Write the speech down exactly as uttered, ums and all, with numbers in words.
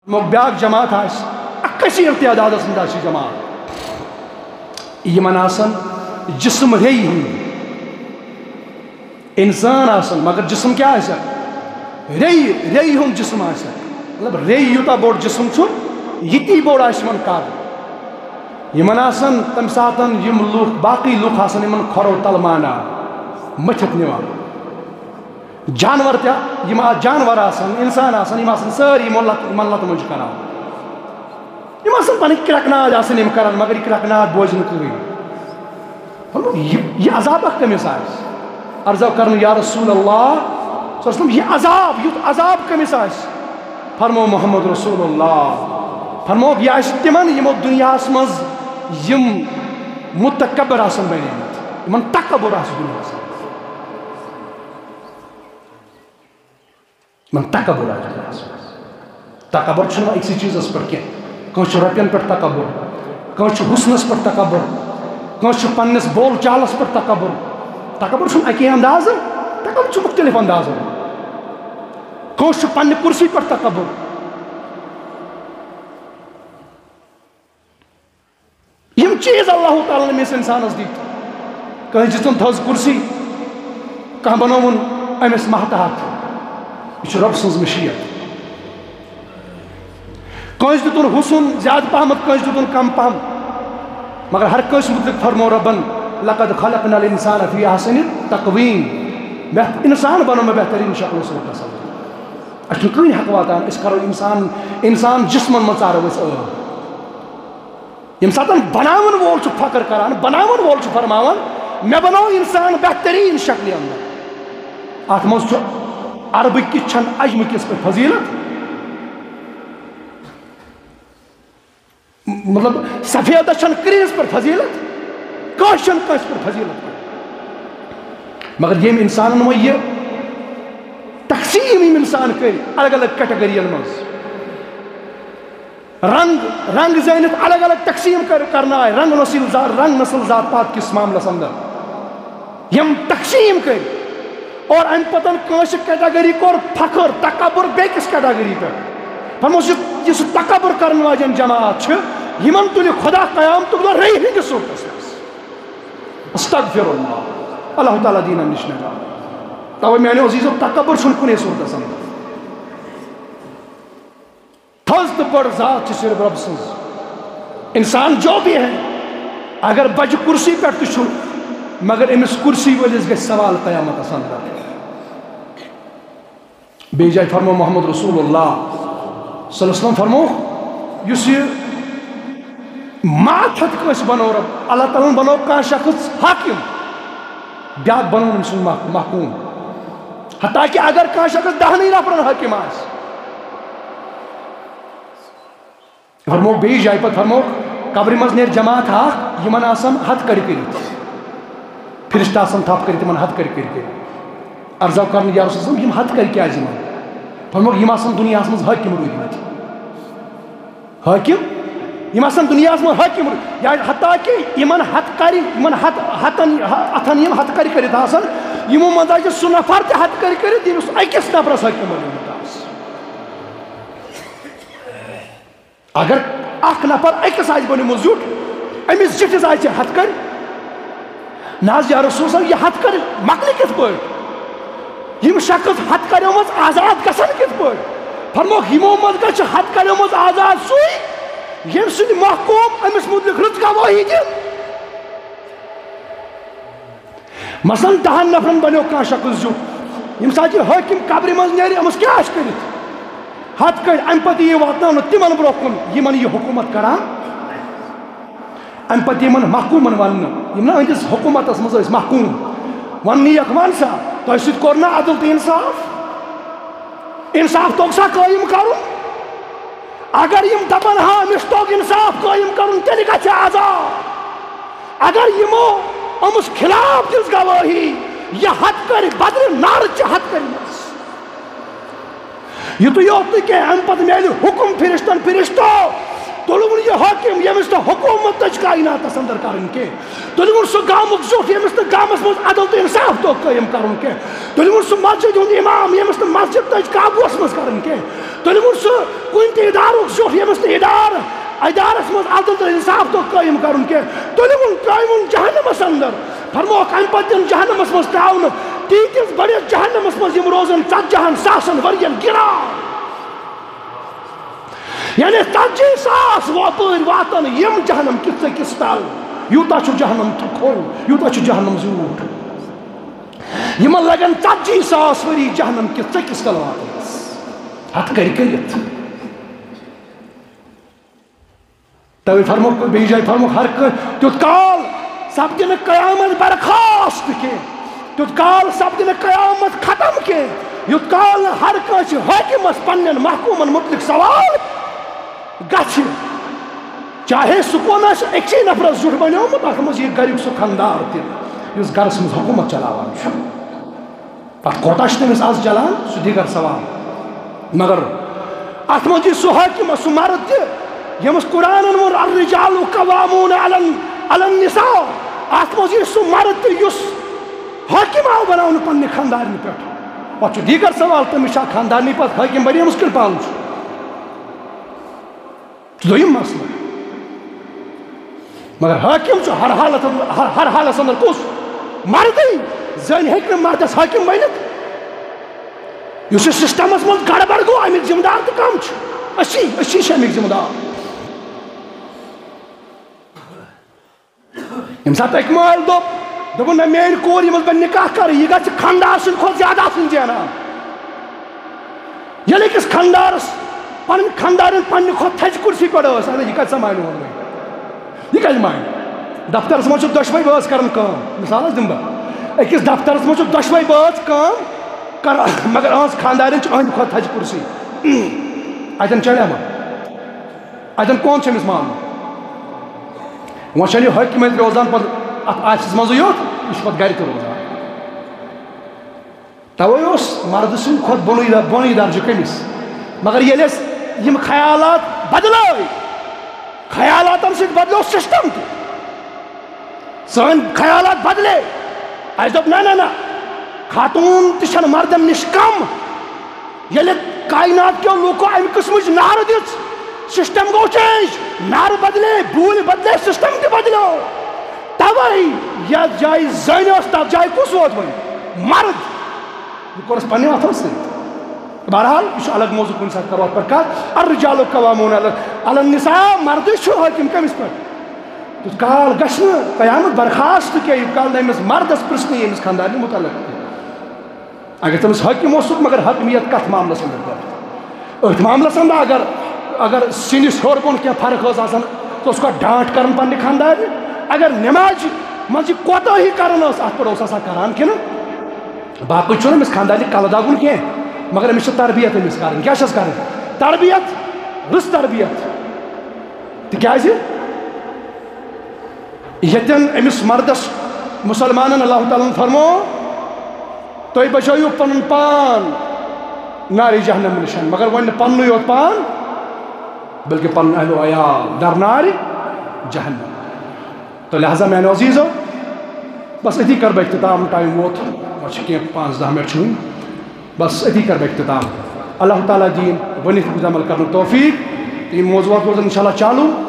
اَمیُک بیٛاکھ جماعت آسہِ، اَکھ کثیٖر تعدادَس منٛز آسہِ یہِ جماعت۔ یِمَن آسَن جسم ریٚیہِ ہٕنٛدۍ، اِنسان آسَن، مگر جسم کیٛاہ آسٮ۪کھ؟ ریٚیہِ، ریٚیہِ ہُنٛد جسم آسٮ۪کھ۔ مطلب، ریٚیہِ یوٗتاہ بوٚڑ جسم چھُ، یِتی بوٚڑ آسہِ یِمَن قد۔ یِمَن آسَن تَمہِ ساتَن یِم لُکھ، باقٕے لُکھ آسَن یِمَن کھۄرو تَل مانان، مٔتھِتھ نِوان۔ جانور تہِ، یِم آ-، جانور آسَن، اِنسان آسَن، یِم آسَن سٲری یِمَن لت-، یِمَن لَتہٕ منٛز چھُ کَران۔ یِم آسَن پَنٕنۍ کرٛٮ۪کہٕ ناد آسَن یِم کَران، مگر یہِ کرٛٮ۪کہٕ ناد بوزِ نہٕ کٕہٕنۍ۔ مطلب، یہِ، یہِ عذابا کٔمِس آسہِ؟ عرضا کَرُن، یا رسول اللہ صلی اللہ علیہ وسلم، یہِ عذاب، یُتھ عذاب کٔمِس آسہِ؟ فرمو محمد رسول اللہ، فرمووُکھ، یہِ آسہِ تِمَن، یِمو دُنیاہَس منٛز یِم متکبر آسَن بَنیمٕتۍ، یِمَن تکبر آسہِ دُنیاہَس منٛز۔ یِمَن تکبر آسہِ دُنیاہَس منٛز۔ تکبر چھُنہٕ وۄنۍ أکسٕے چیٖزَس پٮ۪ٹھ کینٛہہ۔ کٲنٛسہِ چھُ رۄپیَن پٮ۪ٹھ تکبر، کٲنٛسہِ چھُ حُسنَس پٮ۪ٹھ تکبر، کٲنٛسہِ چھُ پنٛنِس بول چالَس پٮ۪ٹھ تکبر۔ تکبر چھُنہٕ اَکے اندازٕ، تکبر چھُ مُختلف اندازَن۔ کٲنٛسہِ چھُ پنٛنہِ کُرسی پٮ۪ٹھ تکبر۔ یِم چیٖز اللہ تعالیٰ ہن أمِس اِنسانَس دِتۍ۔ کٲنٛسہِ دِژٕن تھٔز کُرسی، کانٛہہ بنووُن أمِس ماہتہت۔ یہِ چھُ رۄب سٕنٛز مشیت۔ کٲنٛسہِ دیُتُن حُسن زیادٕ پہمتھ، کٲنٛسہِ دیُتُن کم پہم، مگر ہر کٲنٛسہِ مُتعلق فرمو رۄبن، "لقد خلقنا الانسان فی احسن تقویم"۔ مےٚ اِنسان بنوو مےٚ بہتریٖن شکل و صورتس منٛز۔ اَسہِ چھُنہٕ کٕہٕنۍ حق واتان، أسۍ کرو اِنسان، اِنسان جسمن منٛز ژارو أسۍ ٲب۔ ییٚمہِ ساتَن بناون وول چھُ فخر کران، بناون وول چھُ فرماوان، "مےٚ بنوو انسان بہتریٖن شکلہِ اندر۔" اتھ منٛز چھُ عربہٕ کِس چھَنہٕ عجمہٕ کِس پٲٹھۍ فضیلت۔ مطلب، سفیدس چھَنہٕ کرٛہنِس پٲٹھۍ فضیلت، کٲنٛسہِ چھَنہٕ کٲنٛسہِ پٲٹھۍ فضیلت۔ مگر ییٚمۍ انسانن وۄنۍ یہِ تقسیٖم، یِم انسان کٔرۍ الگ الگ category ین منٛز، رنگ، رنگ زٲنِتھ الگ الگ تقسیٖم کر-، کرنہٕ آے، رنگ نسل ذات، رنگ نسل ذات پات کِس معاملس اندر یِم تقسیٖم کٔرۍ، اور امہِ پتہٕ کٲنٛسہِ category کوٚر فخر، تکبر بیٚکِس category پٮ۪ٹھ۔ فرموس، یہِ، یہِ سُہ تکبر کرن واجٮ۪ن جماعت چھِ، یِمن تُلہِ خدا قیامتُک دۄہ ریٚیہِ ہٕنٛدِس صورتس منٛز۔ استغفر اللہ۔ اللہ تعالیٰ دیٖنن نِش نجات۔ توے میانیو عزیزو، تکبر چھُنہٕ کُنے صورتس اندر۔ تھٔز تہٕ بٔڑ ذات چھِ صرف رۄب سٕنٛز۔ انسان جو بھی ہے، اگر بجہِ کُرسی پٮ۪ٹھ تہِ چھُ، مگر أمِس کُرسی وٲلِس گژھِ سوال قیامتس اندر۔ بیٚیہِ جایہِ فرمو محمد رسول اللہ صلی اللہ علیہ وسلم فرمو، یُس یہِ ماتھ ہٮ۪تھ کٲنٛسہِ بنوو رۄب، اللہ تعالیٰ ہن بنوو کانٛہہ شخص حاکم، بیٛاکھ بنوو أمۍ سُنٛد مح-، محکوم۔ حتیٰ کہ اگر کانٛہہ شخص دَہنٕے نفرن حٲکِم آسہِ، فرمووُکھ بیٚیِس جایہِ پتہٕ، فرمووُکھ، قبرِ منٛز نیرِ جماعت اکھ، یِمن آسن ہتھ کڑِ کٔرِتھ، فرشتہٕ آسن تھپھ کٔرِتھ، یِمن ہتھ کڑِ کٔرِتھ کٔرِتھ۔ عرض آو کرنہٕ، یا رسول اللہ، یِم ہتھ کڑِ کیازِ یِمن؟ فرمووُکھ، یِم آسن دُنیاہس منٛز حٲکِم روٗدۍمٕتۍ۔ حٲکِم، یِم آسن دُنیاہس منٛز حٲکِم، یا حتیٰ کہ یِمن ہتھ کڑِ، یِمن ہتھ، ہتن، اتھن یِم ہتھ کڑِ کٔرِتھ آسن، یِمو منٛز آسہِ سُہ نفر تہِ ہتھ کڑِ کٔرِتھ، ییٚمِس أکِس نفرس حٲکِم بنیومُت آسہِ۔ اگر اکھ نفر أکِس آسہِ بنیومُت زیُٹھ، أمِس زِٹھِس آسہِ ہتھ کڑِ، نہ حظ یا رسول صٲب، یہِ ہتھ کڑِ مۄکلہِ کِتھ پٲٹھۍ؟ یِم شخص ہتھ کڑیو منٛز آزاد گژھن کِتھ پٲٹھۍ؟ فرموکھ، یِمو منٛز گژھِ ہتھ کڑیو منٛز آزاد سُے، ییٚمہِ سٕنٛدۍ محکوم أمِس مُتعلق رٕژ گوٲہی دِن۔ مثلاً، دَہَن نفرن بنیو کانٛہہ شخص زیُٹھ، ییٚمہِ ساتہٕ یہِ حٲکِم قبرِ منٛز نیرِ، أمِس کیٛاہ آسہِ کٔرِتھ؟ ہتھ کٔرۍ، اَمہِ پتہٕ یی واتناونہٕ تِمن برونٛہہ کُن، یِمن یہِ حکوٗمت کران۔ اَمہِ پتہٕ یِمن محکوٗمن وننہٕ، یِم نا أہٕنٛدِس حکوٗمتس منٛز ٲسۍ محکوٗم، وننہٕ یِیَکھ، "وَن سا، تۄہہِ سۭتۍ کوٚر نا عدل تہٕ انصاف؟ انصاف توٚگ سا قٲیِم کرُن؟ اگر یِم دپن، ہا، أمِس توٚگ انصاف قٲیِم کرُن، تیٚلہِ گژھِ عذاب۔ اگر یِمو أمِس خلاف دِژ گوٲہی، یہِ ہتھ کٔرۍ بدرِ نارٕ چہِ ہتھ کٔرۍ منٛز۔" یُتُے یوت نہٕ کینٛہہ، اَمہِ پتہٕ میلہِ حُکُم فرشتن، فرشتو، تُلوُن یہِ حٲکِم، ییٚمِس نہٕ حکوٗمت تٔج کائناتس اندر کرٕنۍ کینٛہہ۔ تُلوُن سُہ گامُک زیُٹھ، ییٚمِس نہٕ گامس منٛز عدل تہٕ انصاف توٚگ قٲیِم کرُن کینٛہہ۔ تُلوُن سُہ مسجد ہُنٛد امام، ییٚمِس نہٕ مسجد تٔج قابوٗوس منٛز کرٕنۍ کینٛہہ۔ تُلِوُن سُہ کُنہِ تہِ ادارُک زیُٹھ، ییٚمِس نہٕ ادارٕ، ادارس منٛز عدل تہٕ انصاف توٚگ قٲیِم کرُن کینٛہہ، تُلِوُن، ترٛٲوِوُن جہنمس اندر۔ فرمووُکھ، امہِ پتہٕ دِن جہنمس منٛز ترٛاونہٕ، تیٖتِس بٔڑِس جہنمس منٛز یِم روزن ژتجی ہن ساسن ؤرین گِران۔ یعنی ژتجی ساس وۄپٲرۍ واتن یِم جہنم کِس ژٔکِس تل۔ یوٗتاہ چھُ جہنم تھُکُر، یوٗتاہ چھُ جہنم زیوٗٹھ۔ یِمن لگن ژتجی ساس ؤری جہنم کِس ژٔکِس تل واتنس۔ ہتھ کٔرۍ کٔرِتھ۔ توے فرموو، بیٚیہِ جایہِ فرموو، ہر کٲنٛسہِ تیُتھ کال سپدِ نہٕ قیامت برخاست کینٛہہ، تیُتھ کال سپدِ نہٕ قیامت ختم کینٛہہ، یُتھ کال نہٕ ہر کٲنٛسہِ حٲکمس پننٮ۪ن محکوٗمن مُتعلق سوال گژھِ۔ چاہے سُہ کون آسہِ، أکسٕے نفرس زیُٹھ بنیومُت، اتھ منٛز یہِ گریُک سُہ خاندار تہِ، یُس گرس منٛز حکوٗمت چلاوان چھُ۔ پتہٕ کوتاہ چھُ تٔمِس از چلان، سُہ دیٖگر سوال۔ مگر اتھ منٛز یہِ سُہ حٲکم، سُہ مرد تہِ، ییٚمِس قرآنن ووٚن، "الرجال قوامون علی ال-، علی النساء"۔ اتھ منٛز یہِ سُہ مرد تہِ، یُس حٲکم آو بناونہٕ پننہِ خاندارنہِ پٮ۪ٹھ۔ پتہٕ چھُ دیٖگر سوال، تٔمِس چھا خاندارنہِ پتہٕ حٲکم بنیمٕژ کِنہٕ پانہٕ چھُ؟ دوٚیِم مسلہٕ۔ مگر حٲکِم چھُ ہر حالت، ہر، ہر حالس اندر کُس؟ مردٕے۔ زٔنۍ ہیٚکہِ نہٕ مردس حٲکِم بٔنِتھ۔ یُس یہِ سسٹمس منٛز گڑبڑ گوٚو، امیِکۍ ذمہٕ دار تہِ کم چھِ؟ أسی، أسی چھِ امیِکۍ ذمہٕ دار۔ ییٚمہِ ساتہٕ أکۍ مٲلۍ دوٚپ، دوٚپُن، "نہ، میٲنۍ کوٗر، ییٚمِس بہٕ نکاح کرٕ، یہِ گژھِ خانٛدار سٕنٛدِ کھۄتہٕ زیادٕ آسٕنۍ زینان۔" ییٚلہِ أکِس خانٛدارس پنٕنۍ خانٛدارِنۍ پننہِ کھۄتہٕ تھزِ کُرسی پٮ۪ٹھ ٲس، اَدٕ یہِ کتہِ سا مانہِ اورٕ وۄنۍ؟ یہِ کتہِ مانہِ؟ دفترس منٛز چھِ دۄشوے بٲژ کران کٲم، مثال حظ دِمہٕ بہٕ، أکِس دفترس منٛز چھِ دۄشوے بٲژ کٲم کران، مگر أہنٛز خانٛدارِنۍ چھِ أہنٛدِ کھۄتہٕ تھزِ کُرسی۔ اتٮ۪ن چلہِ عمل؟ اتٮ۪ن کون چھُ أمِس مانُن؟ وۄنۍ چھَنہٕ یہِ حٲکِم اَتہِ روزان پَتہٕ اَتھ آفسَس منٛزٕے یوت، یہِ چھُ پَتہٕ گَرِ تہِ روزان۔ تَوَے اوس مَردٕ سٕنٛدِ کھۄتہٕ بۄنٕے، بۄنٕے درجہٕ کٔمِس؟ مگر ییٚلہِ اَسہِ یِم خیالات بدلٲے، خیالاتَن سۭتۍ بدلیو سسٹم تہِ۔ سٲنۍ خیالات بدلے۔ اَسہِ دوٚپ، نہ، نہ، نہ، خاتوٗن تہِ چھَنہٕ مَردَن نِش کم۔ ییٚلہِ کائنات کیو لوٗکو اَمہِ قٕسمٕچ نعرٕ دِژ، سسٹم گوٚو چینج، نعرٕ بدلے، بوٗلۍ بدلے، سسٹم تہِ بدلیو۔ تَوَے یَتھ جایہِ زٔنۍ ٲس، تَتھ جایہِ کُس ووت وۄنۍ؟ مرد۔ یہِ کوٚر اَسہِ پنٛنیو اَتھو سۭتۍ۔ بہرحال، یہِ چھُ الگ موضوع، کُنہِ ساتہٕ کَرو اَتھ پٮ۪ٹھ کَتھ۔ الرجال قوامون علی، علی النساء، مردٕے چھُ حٲکِم کٔمِس پٮ۪ٹھ؟ تیُتھ کال گژھِ نہٕ قیامت برخاست کینٛہہ، یوٗت کال نہٕ أمِس مردَس پرٛژھنہٕ یی أمِس خانٛدارنہِ متعلق تہِ۔ اگر تٔمِس حٲکِم اوسُکھ، مگر حٲکِمیت کَتھ معاملَس منٛز کَرِ؟ أتھۍ معاملَس منٛز اگر، اگر سِنِس ہیوٚر بۄن کینٛہہ فرق ٲس آسان، ژٕ اوسُکھ اَتھ ڈانٛٹ کَران پنٛنہِ خانٛدارنہِ۔ اگر نٮ۪مازِ منٛز یہِ کوتٲہی کَران ٲس، اَتھ پٮ۪ٹھ اوس آسان کَران کِنہٕ؟ باقٕے چھُنہٕ أمِس خانٛدارنہِ کَلہٕ دَگُن کینٛہہ، مگر أمِس چھِ تربیت أمِس کَرٕنۍ۔ کیٛاہ چھَس کَرٕنۍ؟ تربیت، رٕژ تربیت۔ تِکیٛازِ ییٚتٮ۪ن أمِس مردس مُسلمانن اللہ تعالیٰ ہن فرمو، "تُہۍ بچٲیِو پنُن پان نارِ جہنم نِش، مگر وۄنۍ نہٕ پننُے یوت پان، بلکہِ پنُن اہل و عیال در نارِ جہنم۔" تہٕ لہذا میانیو عزیزو، بس أتی کرٕ بہٕ اختتام، ٹایم ووت، وۄنۍ چھِ کینٛہہ پانٛژھ دَہ منٹ چھِ وٕنہِ۔ بس أتی کرٕ بہٕ اختتام۔ اللہ تعالیٰ دِیِن ؤنِتھ بوٗزِتھ عمل کرنُک توفیق۔ تہٕ یِم موضوعات روزن انشاءاللہ چالو۔